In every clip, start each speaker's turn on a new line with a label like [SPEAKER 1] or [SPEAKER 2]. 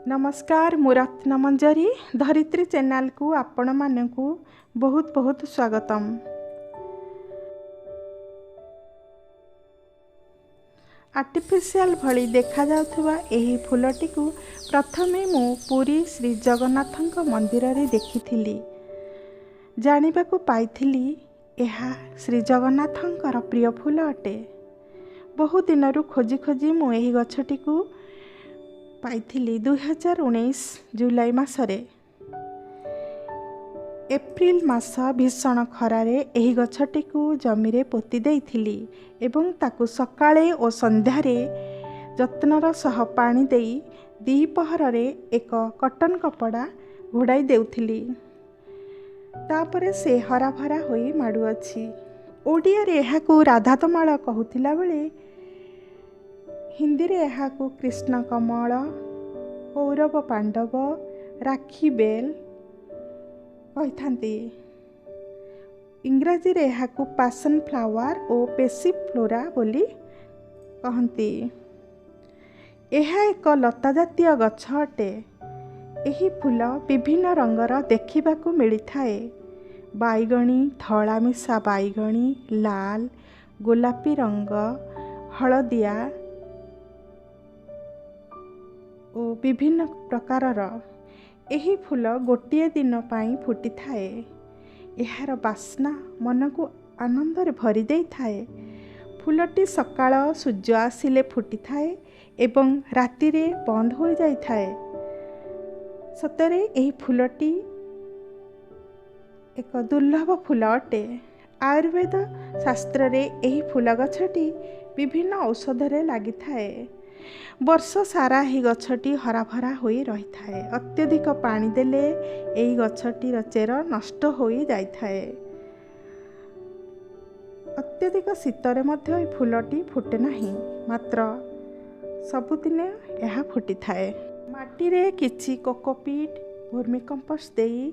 [SPEAKER 1] ନମସ୍କାର, ମୁଁ ରତ୍ନମଞ୍ଜରୀ। ଧରିତ୍ରୀ ଚ୍ୟାନେଲକୁ ଆପଣମାନଙ୍କୁ ବହୁତ ବହୁତ ସ୍ୱାଗତମ। ଆର୍ଟିଫିସିଆଲ ଭଳି ଦେଖାଯାଉଥିବା ଏହି ଫୁଲଟିକୁ ପ୍ରଥମେ ମୁଁ ପୁରୀ ଶ୍ରୀ ଜଗନ୍ନାଥଙ୍କ ମନ୍ଦିରରେ ଦେଖିଥିଲି। ଜାଣିବାକୁ ପାଇଥିଲି, ଏହା ଶ୍ରୀ ଜଗନ୍ନାଥଙ୍କର ପ୍ରିୟ ଫୁଲ ଅଟେ। ବହୁ ଦିନରୁ ଖୋଜି ଖୋଜି ମୁଁ ଏହି ଗଛଟିକୁ ପାଇଥିଲି 2019 ଜୁଲାଇ ମାସରେ। ଏପ୍ରିଲ ମାସ ଭୀଷଣ ଖରାରେ ଏହି ଗଛଟିକୁ ଜମିରେ ପୋତି ଦେଇଥିଲି ଏବଂ ତାକୁ ସକାଳେ ଓ ସନ୍ଧ୍ୟାରେ ଯତ୍ନର ସହ ପାଣି ଦେଇ ଦ୍ୱିପହରରେ ଏକ କଟନ୍ କପଡ଼ା ଘୋଡ଼ାଇ ଦେଉଥିଲି। ତାପରେ ସେ ହରାଭରା ହୋଇ ମାଡ଼ୁଅଛି। ଓଡ଼ିଆରେ ଏହାକୁ ରାଧାତମାଳ କହୁଥିଲା ବେଳେ ହିନ୍ଦୀରେ ଏହାକୁ କୃଷ୍ଣ କମଳ, କୌରବ ପାଣ୍ଡବ, ରାକ୍ଷୀ ବେଲ୍ କହିଥାନ୍ତି। ଇଂରାଜୀରେ ଏହାକୁ ପାସନ୍ ଫ୍ଲାୱାର ଓ ପେସିଫ୍ଲୋରା ବୋଲି କହନ୍ତି। ଏହା ଏକ ଲତା ଜାତୀୟ ଗଛ ଅଟେ। ଏହି ଫୁଲ ବିଭିନ୍ନ ରଙ୍ଗର ଦେଖିବାକୁ ମିଳିଥାଏ। ବାଇଗଣୀ, ଧଳା ମିଶା ବାଇଗଣୀ, ଲାଲ, ଗୋଲାପୀ ରଙ୍ଗ, ହଳଦିଆ ଓ ବିଭିନ୍ନ ପ୍ରକାରର। ଏହି ଫୁଲ ଗୋଟିଏ ଦିନ ପାଇଁ ଫୁଟିଥାଏ। ଏହାର ବାସ୍ନା ମନକୁ ଆନନ୍ଦରେ ଭରି ଦେଇଥାଏ। ଫୁଲଟି ସକାଳ ସୂର୍ଯ୍ୟ ଆସିଲେ ଫୁଟିଥାଏ ଏବଂ ରାତିରେ ବନ୍ଦ ହୋଇଯାଇଥାଏ। ସତରେ ଏହି ଫୁଲଟି ଏକ ଦୁର୍ଲଭ ଫୁଲ ଅଟେ। ଆୟୁର୍ବେଦ ଶାସ୍ତ୍ରରେ ଏହି ଫୁଲ ଗଛଟି ବିଭିନ୍ନ ଔଷଧରେ ଲାଗିଥାଏ। ବର୍ଷ ସାରା ଏହି ଗଛଟି ହରାଭରା ହୋଇ ରହିଥାଏ। ଅତ୍ୟଧିକ ପାଣି ଦେଲେ ଏହି ଗଛଟିର ଚେର ନଷ୍ଟ ହୋଇଯାଇଥାଏ। ଅତ୍ୟଧିକ ଶୀତରେ ମଧ୍ୟ ଏହି ଫୁଲଟି ଫୁଟେ ନାହିଁ, ମାତ୍ର ସବୁଦିନେ ଏହା ଫୁଟିଥାଏ। ମାଟିରେ କିଛି କୋକୋପିଟ୍, ଭର୍ମିକମ୍ପୋଷ୍ଟ ଦେଇ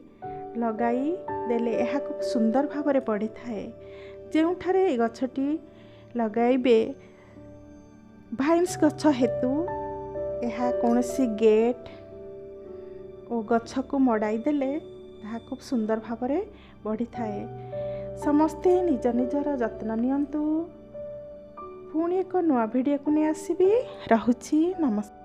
[SPEAKER 1] ଲଗାଇ ଦେଲେ ଏହା ଖୁବ୍ ସୁନ୍ଦର ଭାବରେ ବଢ଼ିଥାଏ। ଯେଉଁଠାରେ ଏହି ଗଛଟି ଲଗାଇବେ, ଭାଇନ୍ସ ଗଛ ହେତୁ ଏହା କୌଣସି ଗେଟ୍ ଓ ଗଛକୁ ମଡ଼ାଇ ଦେଲେ ତାହା ଖୁବ୍ ସୁନ୍ଦର ଭାବରେ ବଢ଼ିଥାଏ। ସମସ୍ତେ ନିଜ ନିଜର ଯତ୍ନ ନିଅନ୍ତୁ। ପୁଣି ଏକ ନୂଆ ଭିଡ଼ିଓକୁ ନେଇ ଆସିବି। ରହୁଛି, ନମସ୍କାର।